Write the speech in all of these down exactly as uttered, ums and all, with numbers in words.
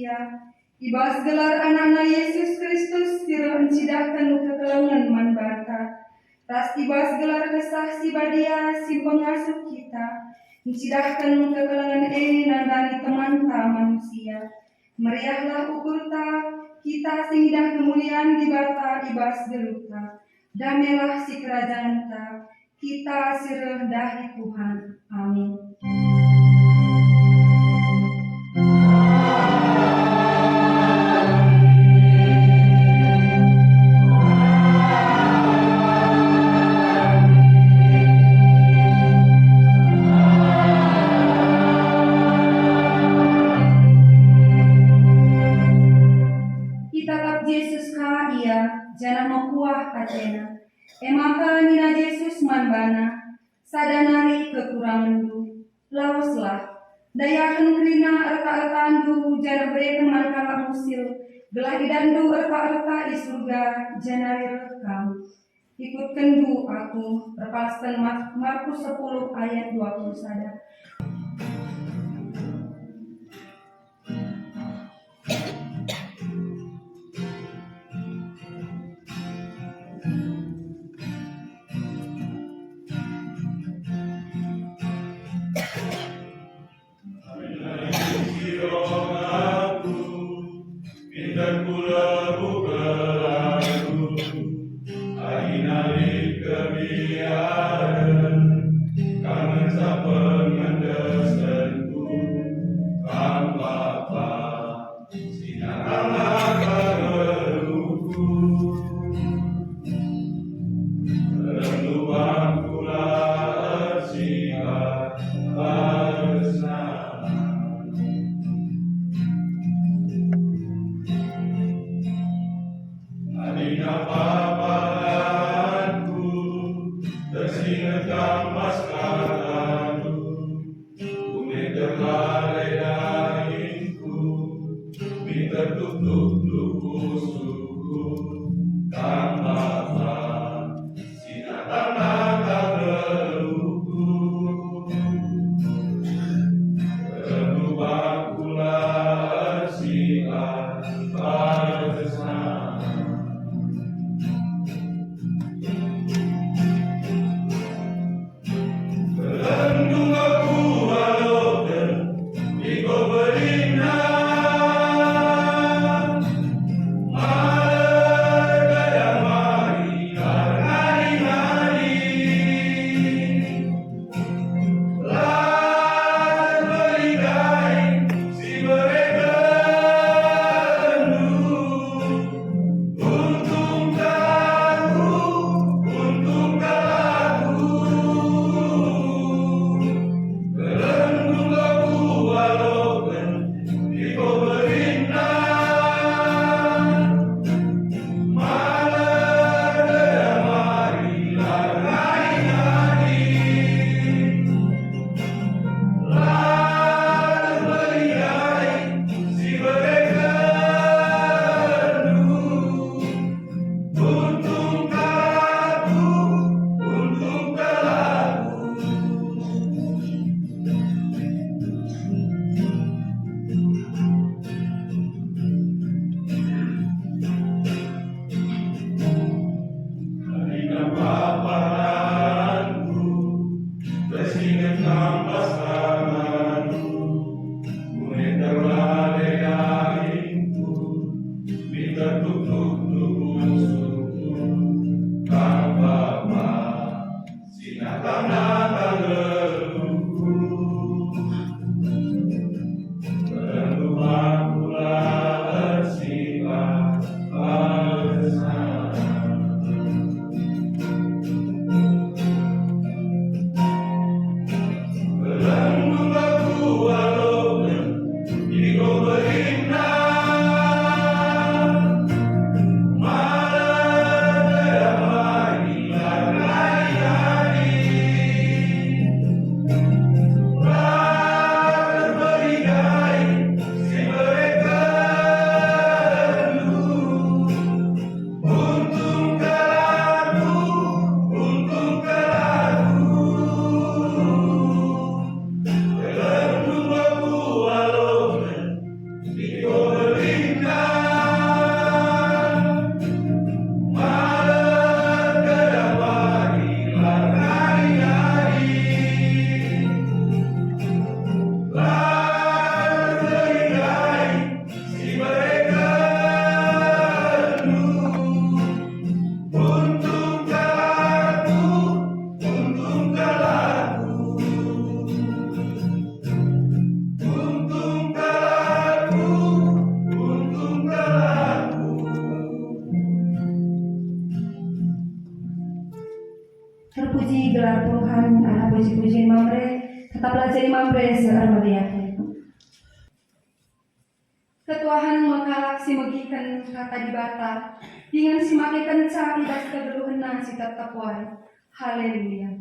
Ia, i bas gelar Anakna Yesus Kristus si reh ncidahken kekelengen man banta, ras i bas gelar Kesah Si Badia si mpengasup kita, ncidahken kekelengen e nandangi temanta manusia. Meriahlah ukurta, kita si ngidah kemulian Dibata i bas geluhta. Damelah sikerajangenta, kita si reh ndahi Tuhan. Amin. Itatap Jesus ka ia, janah mekuah atena. E maka nina Jesus man bana, "Sada nari kekurangenndu. Laweslah, dayaken kerina erta-ertandu, janah bereken man kalak musil, gelah idatndu erta-erta i Surga, janari reh kam. Ikutkenndu Aku." Erpalasken Mar-, Markus sepuluh ayat dua puluh sada. Minter kula buka lagu, adi nari kebiaren, kangen sapen ngendesenku, Kam Bapa, si natang-natang geluhku. Rendu bangku la ersiap bersama. Adina paparanku, tersinget kam bas katandu, bune terlalai daingku, minter tutup luhusku, Kam Bapa. Si natang-natang geluhku, rendu bangku la ersiap bersama. Rendu aku aloken, enggo berina. Puji-pujin Mamre, tetaplah jadi Mamre seermeriahken. Ketuahen me kalak si megiken Kata Dibata, dingen si makekenca i bas kegeluhenna si tep-tep wari. Haleluya.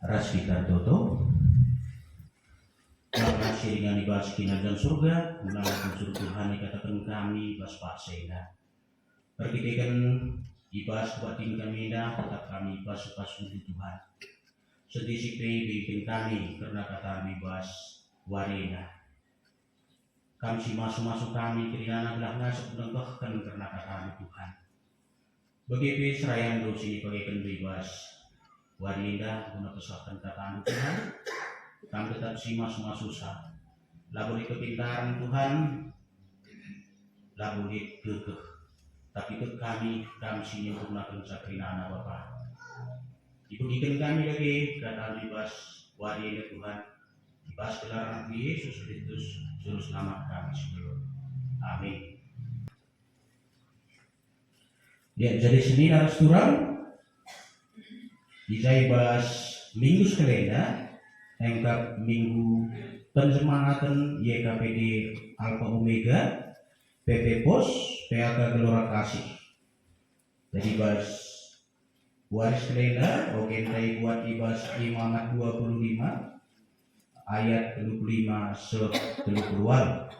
Ras kita ertoto. Bapa si ringan i bas Kinirajan Surga, mulai bujur Tuhan ikataken kami bas paksa enda. Erkiteken i bas kebaktin kami enda, tetap kami pasu-pasu Tuhan. Sentisik pe ibegiken kami kerna kataNdu i bas wari enda. Kam si masu-masu kami kerinana gelah ngasup nengkehken kerna kataNdu, Tuhan. Bage pe serayanNdu si nipakekenNdu i bas wari enda guna pesahken kataNdu, Tuhan. Kam tetap si masu-masusa. Labo lit kepintaren, Tuhan, labo lit gegeh. Tapi tek kami, Kam si nyempurnakenca kerinana, Bapa. Ibegiken kami dage kataNdu i bas wari enda, Tuhan, i bas gelar AnakNdu, Yesus Kristus, Juru Selamat kami si nggeluh. Amin. Ya, jadi senina ras turang, i bas minggu sekalenda, engkap minggu penjemangaten Y K P D Alpha Omega, P P Pos, P A K Gelora Kasih. Jadi bas wari sekalenda, oge ndai buat i bas Imamat dua puluh lima ayat telu puluh lima seh telu puluh waluh.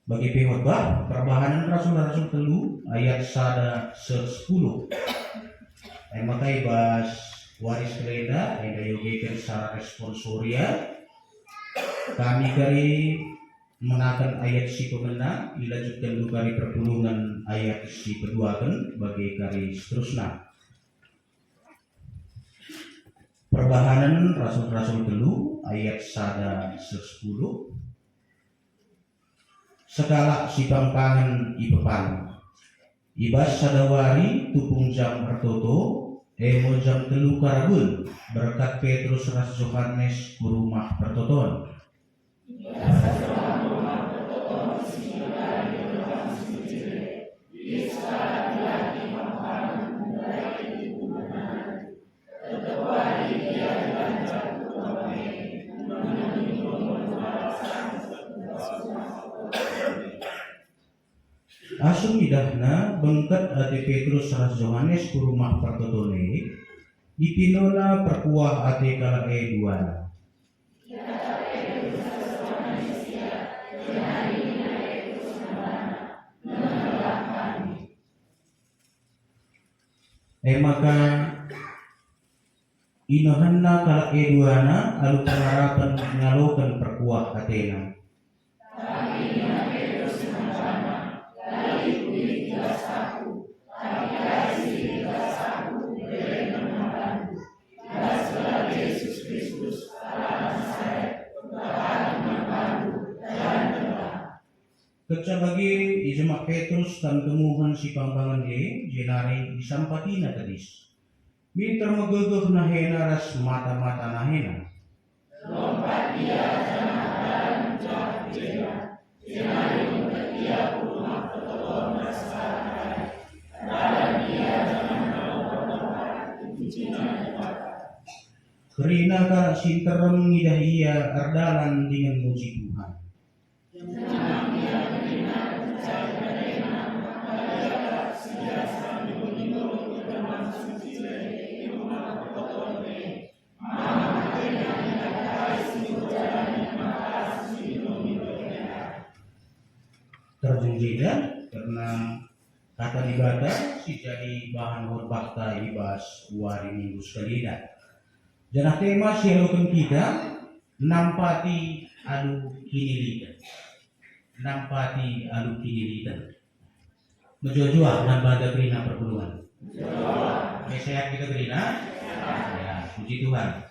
Bagi pe khotbah, Perbahanen Rasul-Rasul telu ayat sada seh sepuluh. E maka i bas wari sekalenda, enda iogeken secara responsoria, kami kari menaken ayat si pemena, ilanjutken kari perpulungen ayat si peduaken bage kari seterusna. Perbahanen Rasul-Rasul telu ayat sada seh sepuluh. Sekalak si pangpangen ipepalem. I bas sada wari tupung jam ertoto, e me jam telu karaben, berkat Petrus ras Johanes ku rumah pertoton. Asum idahna bengket ate Petrus ras Johanes ku rumah pertoton e, ipindona perkuah ate kalak e duana. E maka inohenna kalak e duana alu pengarapen ngaloken perkuah atena. Kenca bage, ijemak Petrus tan kemuhen si pangpangen e, jenari isampatina tedis. Minter megegeh nahena ras mata-mata nahena. Lompat ia janah erdalan ku jenda, jenari bengket ia ku rumah pertoton ras kalak ndai. Erdalan ia janah erlompat-lompat ku puji Dibata. Kerina kalak si nterem ngidah ia erdalan dingen muji Tuhan. Terjun jeda kerna Kata Dibata si jadi bahan khotbahta i bas wari Minggu sekalenda. Janah tema si ialoken kita, Nampati alu kiniliten. Nampati alu kiniliten. Mejuah-juah man banta kerina perpulungen. Mejuah-juah. Oke, sehat kita kerina? Ya, puji Tuhan.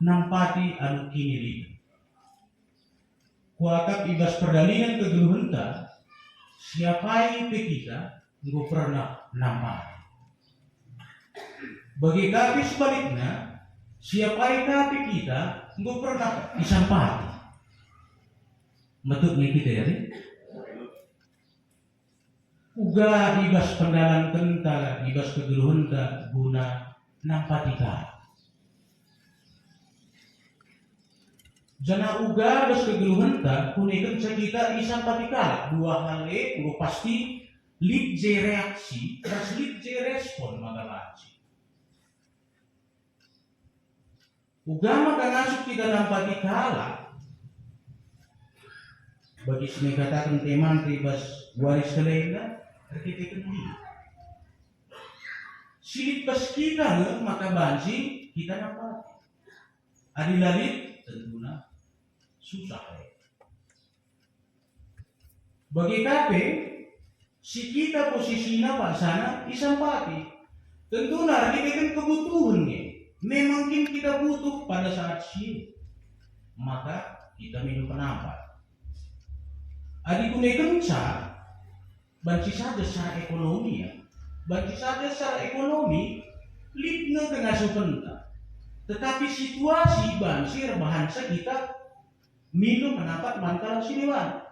Nampati alu kiniliten. Kuakap i bas perdalingen kegeluhenta, si apai pe kita enggo pernah nampati. Bage ka pe sebalikna, si apai ka pe kita enggo pernah isampati. Metut nge kita ya, Rin? Uga i bas pendalanenta, i bas kegeluhenta guna nampati kalak. Janah uga i bas kegeluhenta kunekenca kita isampati kalak, dua hal e enggo pasti lit je reaksi ras lit je respon maka banci. Uga maka ngasup kita nampati kalak, bagi si ngataken temanta i bas wari si kalenda, erkiteken lit. Si lit bas kita nge maka banci kita nampati. Adi la lit, tentuna susah e. Bage ka pe, si kita posisina paksana isampati. Tentuna erkiteken kebutuhen nge. Memang kin kita butuh pada saat si e, maka kita mindo penampat. Adi kunekenca, banci saja secara ekonomi, ya, banci saja secara ekonomi lit nge kengasupenta. Tetapi situasi banci erbahanca kita mindo penampat man kalak si deban.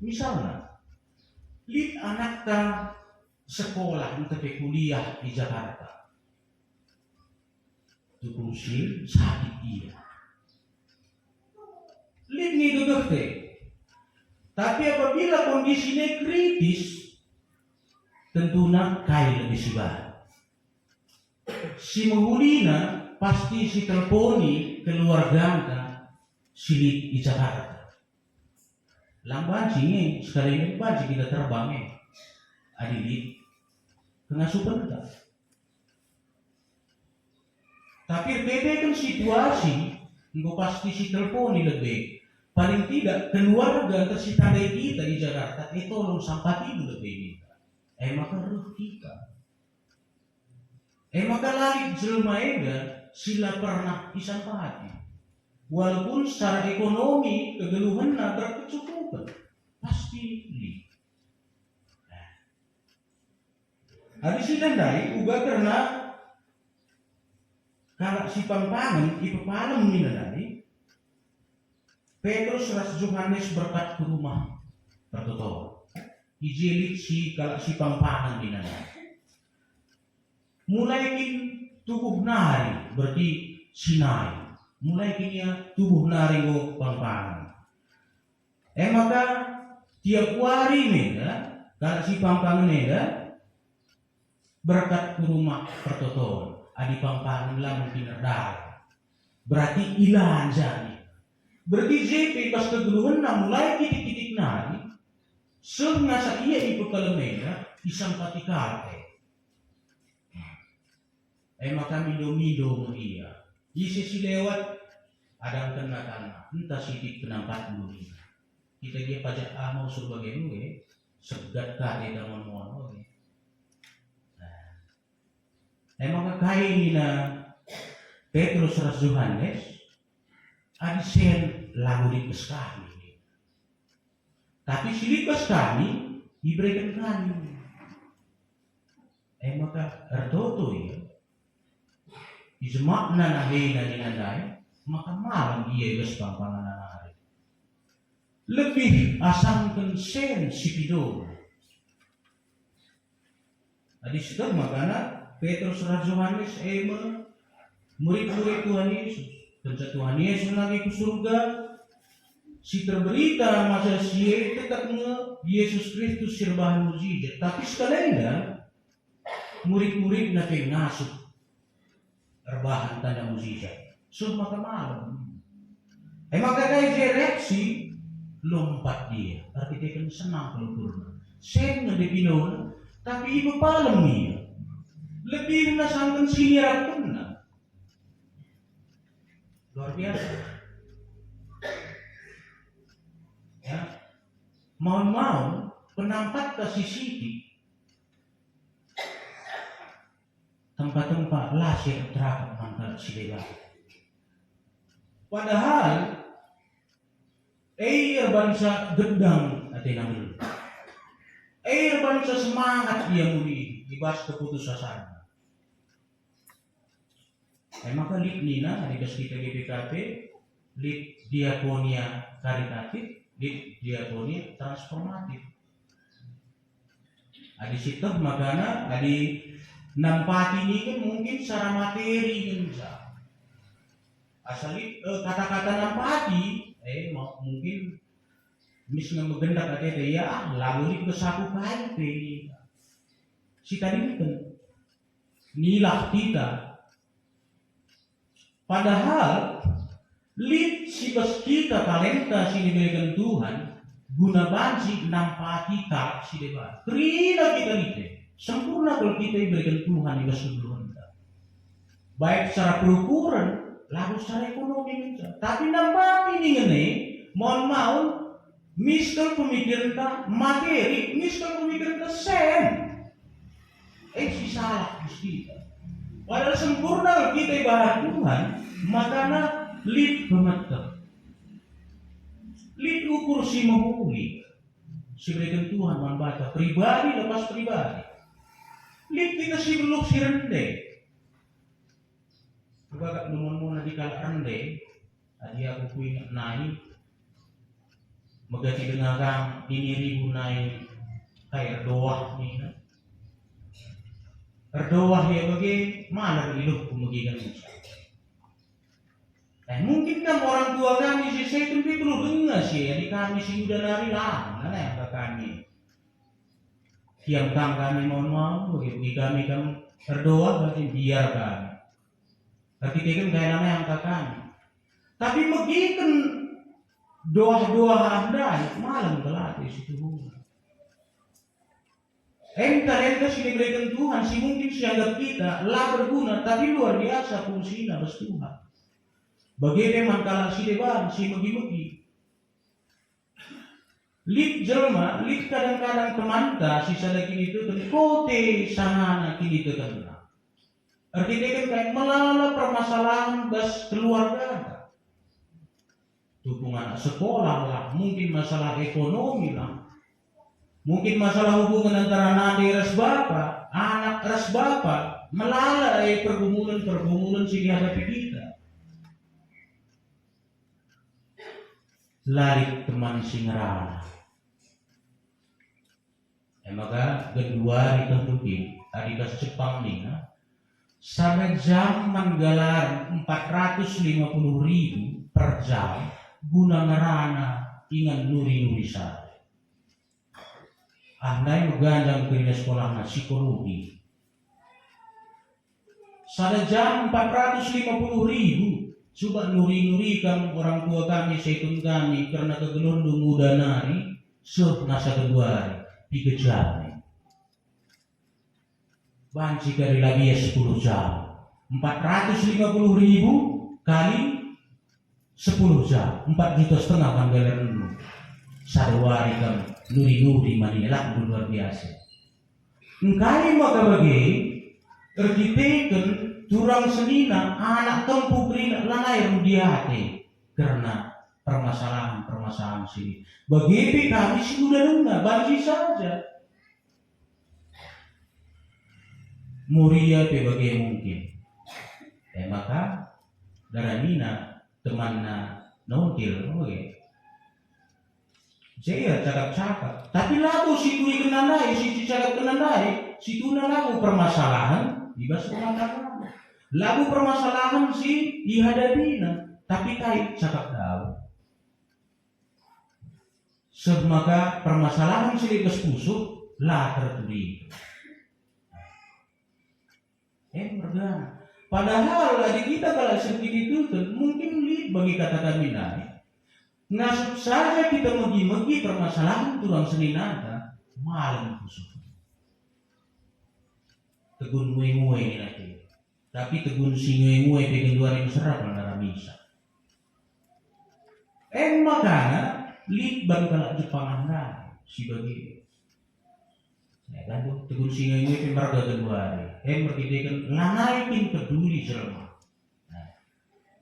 Misalna, lit anakta sekolah ntah pe kuliah i Jakarta. Tupung si sakit ia. Lit nge gegehta. Tapi apabila kondisina kritis, tentuna kai lebe si bahan. Si mehulina pasti si telponi keluarganta si lit i Jakarta. Lang banci nge, sekali nge banci kita terbang nge. Adi lit kengasupenta. Tapi erkiteken situasi, enggo pasti si telponi lebe. Paling tidak keluarga ntah si tandai kita i Jakarta, e tolong sampatimu lebe ninta. E maka reh kita. E maka la lit jelma enda si la pernah isampati. Walaupun secara ekonomi kegeluhenna berkecukupen, pasti lit. Adi si tandai uga kerna kalak si pangpangen ipepalem nina ndai, Petrus ras Johanes berkat ku rumah pertoton. I je lit si kalak si pangpangen nina ndai. Mulai kin tubuh nari, berarti si nai. Mulai kin ia tubuh nari enggo pangpangen. E maka tiap wari menda kalak si pangpangen enda berkat ku rumah pertoton. Adi pangpangen la mungkin erdalan, berarti ilanja ia. Berarti je pe i bas kegeluhenna mulai kitik-kitik nari seh ngasak ia ipepalem enda isampati kalak e. E maka mindo-mindo me ia. Ise si lewat, adangkenna tanna, ntah sitik penampatndu ia. Kita gia pajak ah mau suruh bage nge, segat ka dia damun-damun bage. Nah. E maka kai nina Petrus ras Johanes, adi sen labo lit bas kami. Tapi si lit bas kami, ibereken kami. E maka ertoto ia. Ijemakna nahena nina ndai, maka malem ia i bas pangpangenna nari. Lebih asangken sen si pido. Adi seh maka Petrus ras Johanes e me murid-murid Tuhan Yesus. Kenca Tuhan Yesus nage ku surga, si terberita masa si e tetap nge Yesus Kristus si erbahan mujizat. Tapi sekalenda murid-muridna pe ngasup erbahan tanda mujizat. Seh maka malem. E maka kai je reaksi? Lompat dia, erkiteken senang pelukurna. Sen nge depinona, tapi ipepalem ia. Lebihna sangken si niarapkenna. Luar biasa. Ya. Maun-maun penampatta si sitik tempa-tempa la si erterapek man kalak si deban. Padahal E erbansa gedang atena nggeluh. E erbansa semangat ia mulih i bas keputusasanna. E maka lit nina adi bas kita G P K P, lit diakonia karitatif, lit diakonia transformatif. Adi sieteh makana, adi nampati ningen mungkin secara materi ngenca. Asa lit, eh, kata-kata nampati, eh, ma-, mungkin mis nge megendak ateta, "Ya, ah, labo lit bas aku kai pe," nina. Sitadingken, nilah kita. Padahal lit si bas kita talenta si nibereken Tuhan guna banci nampati kalak si deban. Kerina kita lit e, sempurna kal kita ibereken Tuhan i bas kegeluhenta. Baik secara perukuren, labo secara ekonomi ngenca. Tapi nampati ningen e, maun-maun, mis kal pemikirenta materi, mis kal pemikirenta sen. Eh, si salah bus kita. Padahal sempurna kita ibahan Tuhan, makana lit pemeteh. Lit ukur si mehuli. Si ibereken Tuhan man banta, pribadi lepas pribadi. Lit kita si geluh si rende. Kuga kap numon-numon adi kalak rende, adi aku kuinget nai, megati denga kam ini ribu nai kai erdoah nina. Erdoah ia bage, maler iluhku megiken Musa. Eh, mungkin kam orang tua kami si Seton pe beluh denga si adi kami si nguda nari lang, nai angka kami. Kiam kam kami maun-maun, bagi-bagi kami kam erdoah, berarti biar kami. Erkiteken kai lanai angka kami. Tapi megiken doah-doah ndai, malem kal ate si tuhuna. Enta-enta si nibereken Tuhan, si mungkin sianggap kita la berguna, tapi luar biasa fungsina bas Tuhan. Bage pe man kalak si deban, si megi-megi. Lit jelma, lit kadang-kadang temanta si sada kiniteken kote sangana kinitekenna. Erkiteken kai melala permasalahen bas keluargana. Tupung anak sekolah lah, mungkin masalah ekonomi lah, mungkin masalah hubungan antara nande ras bapa, anak ras bapa, melala e pergumulan-pergumulan si dihadapi kita. La lit teman si ngerana. E maka genduari tentu kin, adi bas Jepang nina, sada jam man galaran empat ratus lima puluh ribu per jam guna ngerana ingan nuri-nuri sada. Ah, ndai meganjang kerina sekolahna psikologi. Sada jam empat ratus lima puluh ribu. Cuba nuri-nuri kam orang tua kami, Seton kami, kerna kegeluhndu nguda nari, seh nasa genduari, piga jam e. Banci kari la bias sepuluh jam. Empat ratus lima puluh ribu kali sepuluh jam, empat juta setengah kan galarenndu. Sada wari kam nuri-nuri man ia, lah luar biasa. Engkai maka bage, erkiteken turang senina, anak tempu kerina lanai rudi ate kerna permasalahan-permasalahan sini. Bage pe kami si nguda denga, banci saja. Moria pe bage mungkin. E maka, daramina temanna nontil, oke. Saya cakap-cakap, tapi labo si turikenna ndai, si cakapkenna ndai, situhuna labo permasalahan i bas rumah tangga. Labo permasalahan si ihadapina, tapi kai cakap dau. Seh maka permasalahan si lit bas pusuh la terturi. E mergana. Padahal adi kita kalak si erkiniteken, mungkin lit bagi kata kami nai. Ngasup saja kita megi-megi permasalahan turang seninanta, malem pusuh. Tegun ngue-ngue nina kita. Tapi tegun si ngue-ngue pe genduari mesera kal ndaramisa. E makana lit ban kalak Jepang ndai si bage. Ya kan, tuh, tegun si nge-nge pe merga genduari. E merkiteken lanai kin peduli jelma. Nah,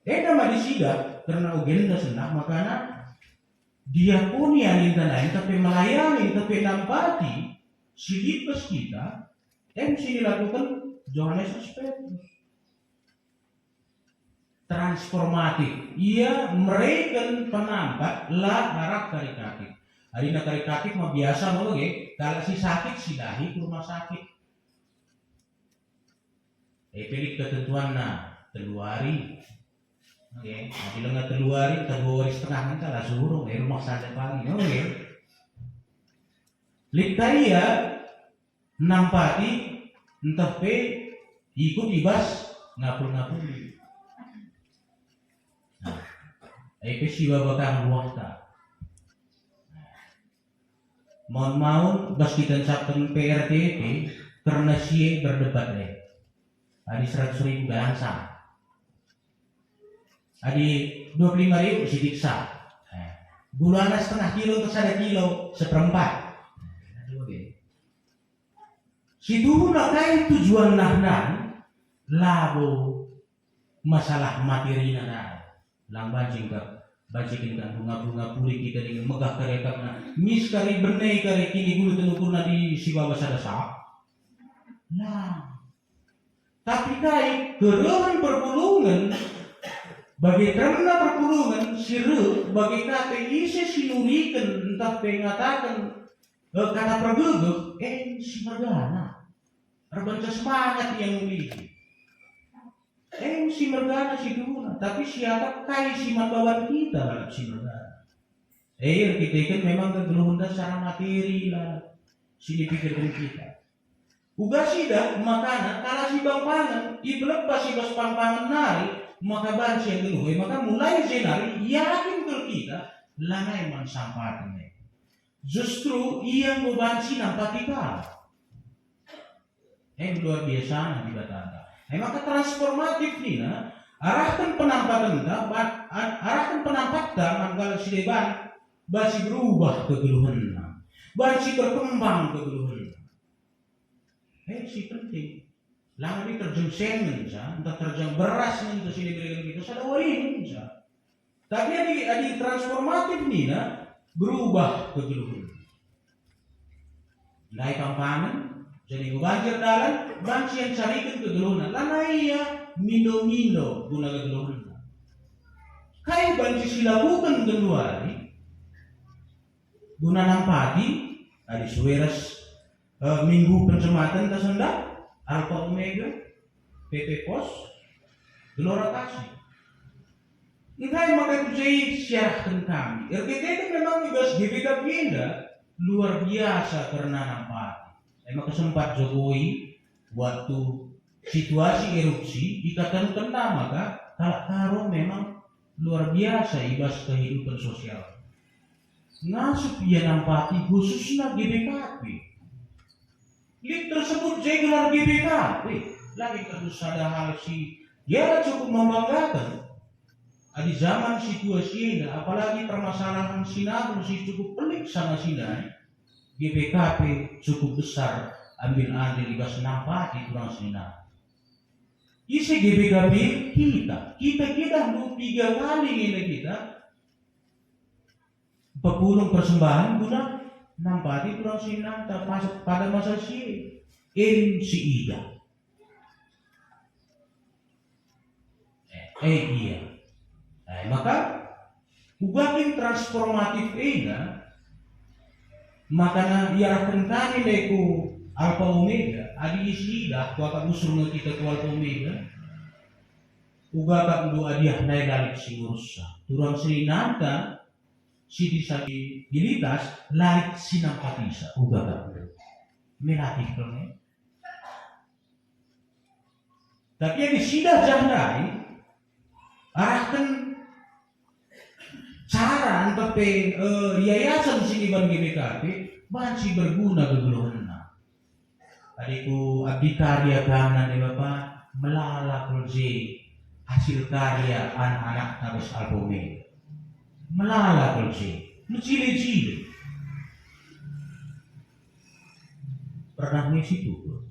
enda madi sidah kerna ugenda sendah makana diakonia ninta nai, tapi melayani, tapi nampati si lit bas kita, em si dilakuken Johanes ras Petrus. Transformatif. Ia mereken penampat la arah karikatif. Adina karikatif mah biasa me bage, kalak si sakit sidahi ku rumah sakit. E, pe lit ketentuanna telu wari. Oke, adi langa telu wari, entah dua wari setengah, kan salah suruh, e, rumah saja paling. Oke. Lit ka ia nampati, ntah pe ikut i bas ngapul-ngapuli. Nah, e pe si baba ka ruahta. Maun-maun bas kita ncapken P R T P, kerna si e berdebat deh. Adi seratus ribu galang sa. Adi dua puluh lima ribu sitik sa. Eh, gulana setengah kilo untuk sada kilo, seperempat. Aduh, deh. Situhuna kai tujuan nahnai, labo masalah materina nai. Lang banci engkah, banci engkah bunga-bunga puli kita ning megah kari akapna, mis kari bene kari kini gulu tenukurna di si baba sada sa. Nah, tapi kai kerehen perpulungen, bage teremna perpulungen si reh, bage kate ise si nuriken ntah pe ngataken, eh, kata pergegeh, eh, si mergana. Erbanca semangat ia ngulihi. Em si mergana situhuna, tapi siakap kai si man baban kita lalap si mergana. E, erkiteken memang kegeluhenta secara materi lalap si dipikirken kita. Uga sidah makana kalak si bangpangen ipelepas i bas pangpangen nari maka banci geluh, e maka mulai jenari yakin kal kita lanai man sampaten e. Justru ia enggo banci nampati kalak. Eh, luar biasa Dibata. Eh, maka transformatif nina, arahken penampatenta, ba-, a-, arahken penampatta man kalak si deban, banci berubah kegeluhenna, banci berkembang kegeluhenna. Eh, si penting. Lang adi terjeng sen ngenca, ntah terjeng beras ngenca si dibereken kita, sada wari ngenca. Tapi adi, adi transformatif nina, berubah kegeluhen. Ndai pangpangen, jadi enggo banci erdalan, banci encariken kegeluhenna. Lanai ia mindo-mindo guna kegeluhenna. Kai banci silakuken genduari guna nampati, adi sue ras Eh, Minggu Penjematen ta senda, Alfa Omega, P P Pos, Gelora Kasih. Engkai maka ku je siarahken kami? Erkiteken memang i bas G B K P enda luar biasa kerna nampati. E maka sempat Jokowi waktu situasi erupsi, ikatenkenna maka kalak Karo memang luar biasa i bas kehidupan sosial. Ngasup ia nampati khususna G B K P. Lit tersebut je gelar G B K P. Lagi kadu sada hal si ya cukup membanggakan. Adi zaman situasi enda, apalagi permasalahan si nabung si cukup pelik sana sini, G B K P cukup besar ambil andil i bas nampati turang senina. Ise G B K P? Kita. Kita kira dua tiga kali ngena kita pepulung persembahan guna nampati turang senina ta pas-, pada masa si en si ida. Eh, eh, iya. Eh, maka uga kin transformatif enda, makana iarahken kami ndai ku Alfa Omega, adi isidah kuakap usur nge kita ku Alfa Omega, uga kap ndu adiah ndai lalit si ngurusna. Turang seninanta si disabilitas lalit si nampatisa, uga kap ndu. Melatih kal nge. Tapi adi sidah jah ndai, arahken cara ntah pe, eh, yayasan si niban G B K P, banci berguna kegeluhenna. Adi ku abdi karya kanan e Bapa, melala kal je hasil karya anak-anak tabas Alfa Omega. Melala kal je, mejile-jile. Pernah ngisi tukur.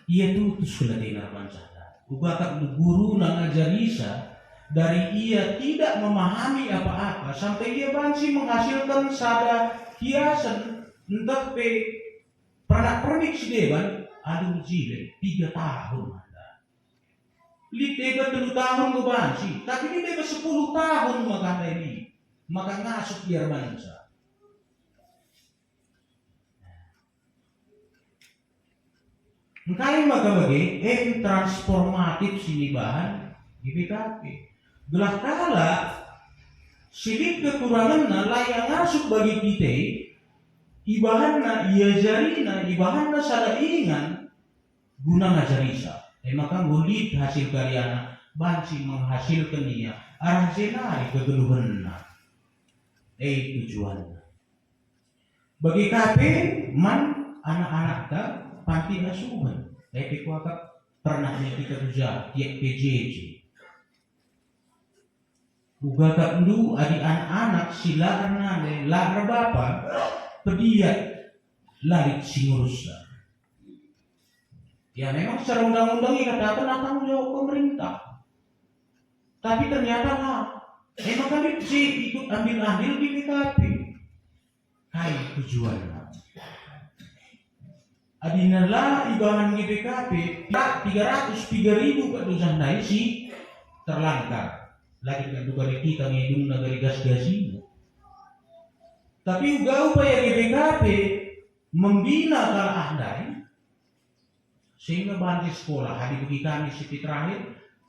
Ia tutus kal atena erbahanca. Uga kap guruna ngajarisa, Dari ia tidak memahami apa-apa sampai ia banci menghasilkan sada hiasen ntah pe pernak-pernik si deban, alu jile piga tahun enda. Lit deba telu tahun nge banci, tapi lit deba sepuluh tahun maka ndai lit, maka ngasup ia erbansa. Engkai maka bage? Em transformatif si nibahan G B K P. Gelah kalak si lit kekurangenna la ia ngasup bagi kita, ibahanna, iajarina, ibahanna sada ingan guna ngajarisa. E maka enggo lit hasil karyana, banci menghasilken ia arah jenari kegeluhenna. E tujuanna. Bage ka pe man anak-anakta panti asuhen, e pe kuakap pernah nina kita ku ja, tiap P J J. Uga kap ndu adi anak-anak si la ernande, la erbapa, pediat, la lit si ngurussa. Ya, memang secara undang-undang ikataken tanggung jawab pemerintah. Tapi ternyata la. Emang kami si ikut andil-andil di G B K P. Kai tujuanna? Adina la ibahan G B K P, tiga ratus, tiga ribu kak dosa ndai si terlanggar. Lagi kan tukari kita ngedungna gari gas-gasina. Tapi uga upaya G B K P membina kalak ah ndai, sehingga banci sekolah, adi bagi kami si terakhir,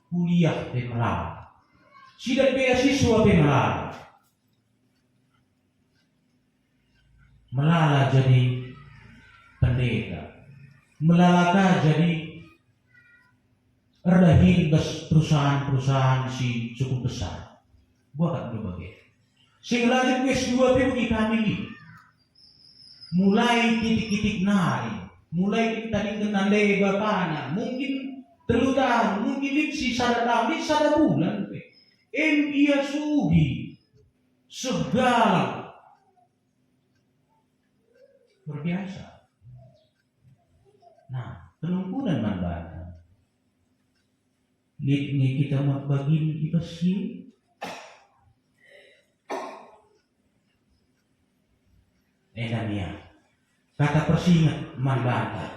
kuliah pe melala. Sidat beasiswa pe melala. Melala jadi pendeta. Melala ka jadi erdahin bas perusahaan-perusahaan si cukup besar. Buat kap bage. Sing lanjut S dua pe bagi kami lit. Mulai kitik-kitik nari, mulai tadingken nande bapana, mungkin telu tahun, mungkin lit si sada tahun, lit sada bulan pe. Em ia suhi, seh galang. Luar biasa. Nah, penungkunan man bana. Lit nge kita muat bagin i bas si e? Enda me ia. Kata persinget man banta.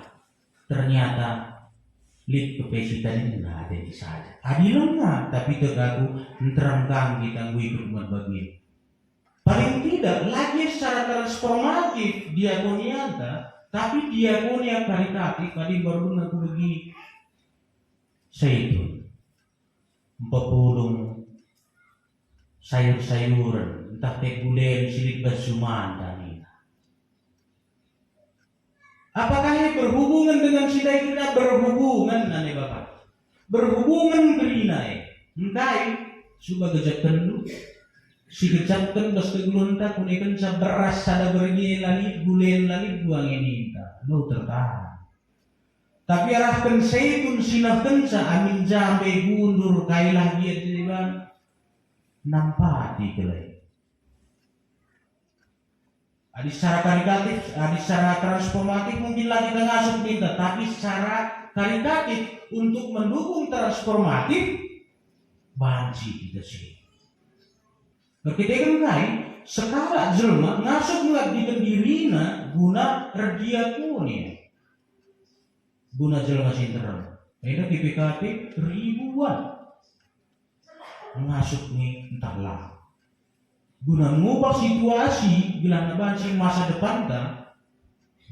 Ternyata lit pe si tadingna ate saja. Adi langa, tapi tek aku nterem kam kita nggo ikut muat bagin. Paling tidak, lagi secara transformatif diakonianta, tapi diakonia karitatif, adi mbaru denga kubegi Saitun, mpepulung sayur-sayuren, ntah pe gulen si lit bas jumanta nina. Apakah ia berhubungan dengan si ndai kerina? Berhubungan, nane Bapa. Berhubungan kerina e. Engkai? Suba gejakkenndu. Si gejakken bas kegeluhenta kunekenca beras sada bergi la lit, gulen la lit, buang e ninta. Lo tertahan. Tapi arahken Saitun si nehkenca amin jambe gundur kailah gia deban. Nampati kelai. Adi secara karitatif, adi secara transformatif mungkin la kita ngasup ninta, tapi secara karitatif untuk mendukung transformatif banci kita sih. Erkiteken kai? Sekalak jelma ngasup ngabdiken dirina guna erdiakonia. Guna jelma si nterem. Enda G B K P ribuan ngasup nge ntah la. Guna ngubah situasi gelah banci masa depanta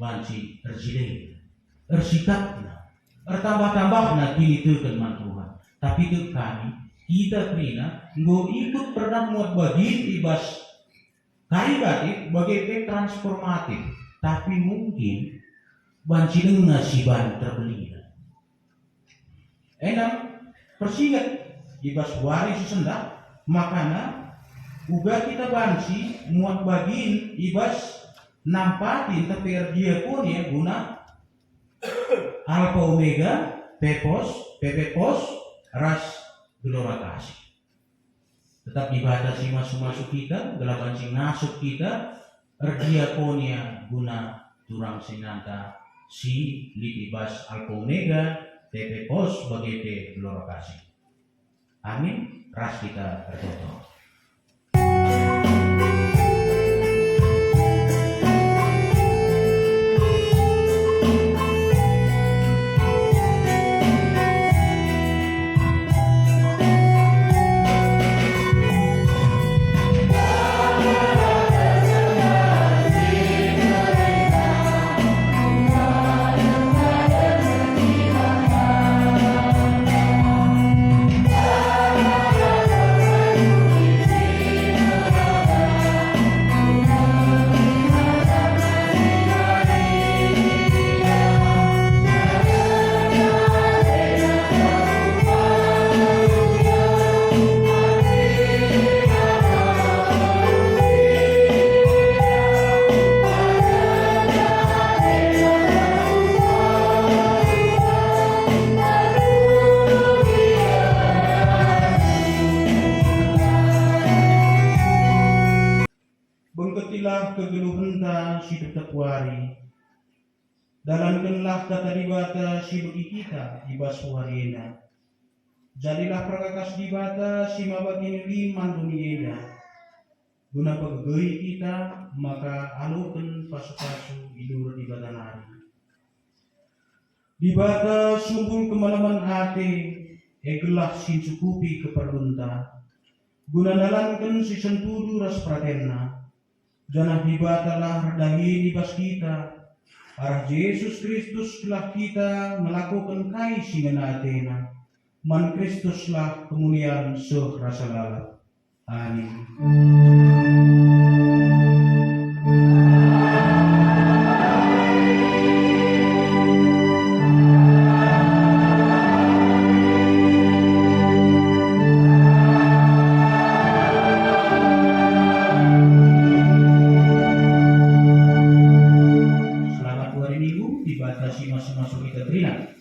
banci erjilena, ersikapna, ertambah-tambahna kiniteken man Tuhan. Tapi tek kami, kita kerina enggo ikut pernah muat bagin i bas karitatif bage pe transformatif, tapi mungkin banci denga si ban terbelina. Enam, persinget i bas wari si sendah, makana uga kita banci muat bagin i bas nampati ntah pe erdiakonia guna Alfa Omega, Pepos, Pepepos, ras Gelora Kasih. Tetap Dibata si masu-masu kita, gelah banci ngasup kita, erdiakonia guna turang senina si lit i bas Alfa Omega, Pepepos, bage pe Gelora Kasih. Amin. Ras kita ertoto. Bengketilah kegeluhenta si tep-tep wari. Dalankenlah Kata Dibata si begi kita i bas wari enda. Jadilah perkakas Dibata si maba kinilim man doni enda, guna pegegehi kita maka aloken pasu-pasu i bas Dibata nari. Dibata sumbul kemalemen ate, e gelah si ncukupi keperlunta, guna ndalanken si sentudu ras peratenNa. Janah Dibatalah erdahin i bas kita, arah Jesus Kristus gelah kita ngelakoken kai si ngena ateNa. Man Kristuslah kemulian seh rasa lalap. Amin. Selamat wari Minggu, Dibata si masu-masu kita kerina.